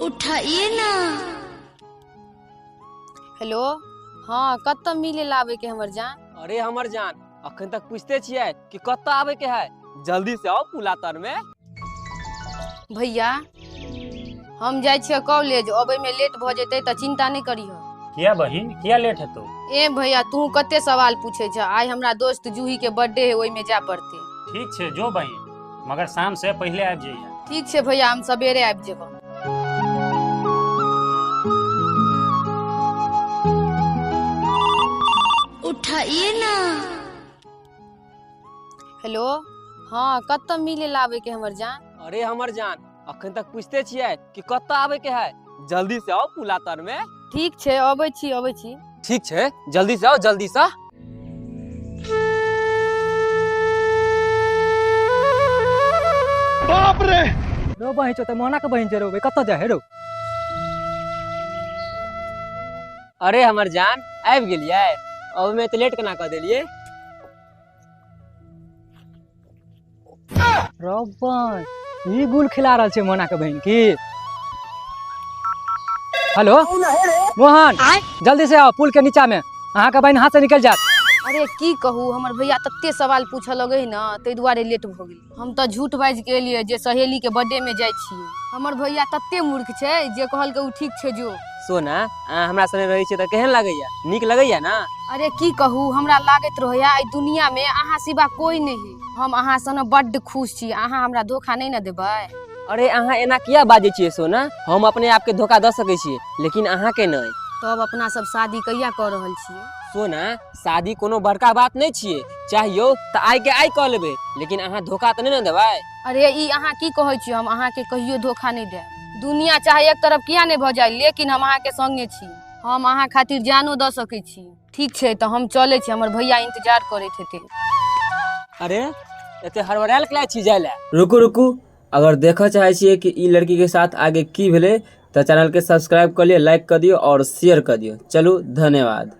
उठाइए ना। हेलो, हाँ कतऽ मिले ला आबे के हमर जान? अरे हमर जान, अखन तक पूछते छियै कि कतऽ आबे के है, जल्दी से आओ पुला तर में। भैया हम जाइ छियै कॉलेज, अबै में लेट भऽ जेतै तऽ चिंता नहि करिह। किया बहिन, किया लेट हेतौ? ए भैया तू कते सवाल पूछे छ, आइ हमरा दोस्त जूही के बर्थडे है, ओहि में जाय पड़तै। ठीक छै जो बहिन, मगर शाम से पहले आबि जइहे। ठीक छै भैया, हम सवेरे आबि जेबो। उठाइए ना। हेलो, हाँ कतऽ मिले ला आबे के हमर जान? अरे हमर जान, अखन तक पूछते छियै कि कतऽ आबे के है, जल्दी से आओ पुला तर में। ठीक छै, अबै छी अबै छी। ठीक छै, जल्दी से आओ, जल्दी से। बाप रे! रो बहिन छौ त मोहना के बहिन छै रो, कतऽ जाइ है रो? अरे हमर जान, आबि गेलियै? अबै में तऽ लेट केना कऽ देलियै? रो बहिन, ई गुल खिला रहल छै मोहना के बहिन की? हेलो मोहन, जल्दी से आओ पुल के नीचा में, अहाँ के बहिन हाथ से निकल जात। अरे की कहू, हमर भैया तते सवाल पूछऽ लगै न, ताहि दुआरे लेट भऽ गेल। हम तऽ झूठ बाजि के एलियै जे सहेली के बर्थडे में जाइ छियै। हमर भैया तते मूर्ख छै जे कहलकै ओ ठीक छै जो। सोना, अहाँ हमरा संगे रहै छियै तऽ केहन लगैया? नीक लगैया ना? अरे की कहू, हमरा लागैत रहैया एहि दुनिया में अहाँ सिवा कोई नहीं है। हम अहाँ सन बड्ड खुश छी, अहाँ हमरा धोखा नहीं न देबै। अरे अहाँ एना किया बाजै छियै सोना? हम अपने आप के धोखा दऽ सकै छियै, लेकिन अहाँ के नहि। तब अपना सब शादी कहिया कऽ रहल छियै? सोना, शादी कोनो बड़का बात नहीं छियै, चाहियो तऽ आइ के आइ कऽ लेबै, लेकिन अहाँ धोखा तऽ नहि ने देबै। अरे ई अहाँ की कहै छियै, हम अहाँ के कहियो धोखा नहीं देब। दुनिया चाहे एक तरफ किया नहीं भऽ जाय, लेकिन हम अहाँ के संगे छी। हम अहाँ खातिर जानो दऽ सकै छी। ठीक छै तऽ हम चलै छी, हमर भैया इंतजार करैत हेतै। अरे एते हड़बड़ायल किया छी जाय लए? रुकू रुकू, अगर देखऽ चाहै छियै कि ई लड़की के साथ आगे की भेलै तऽ चैनल के सब्सक्राइब कऽ लिअ, लाइक कऽ दियौ और शेयर कऽ दियौ। चलू धन्यवाद।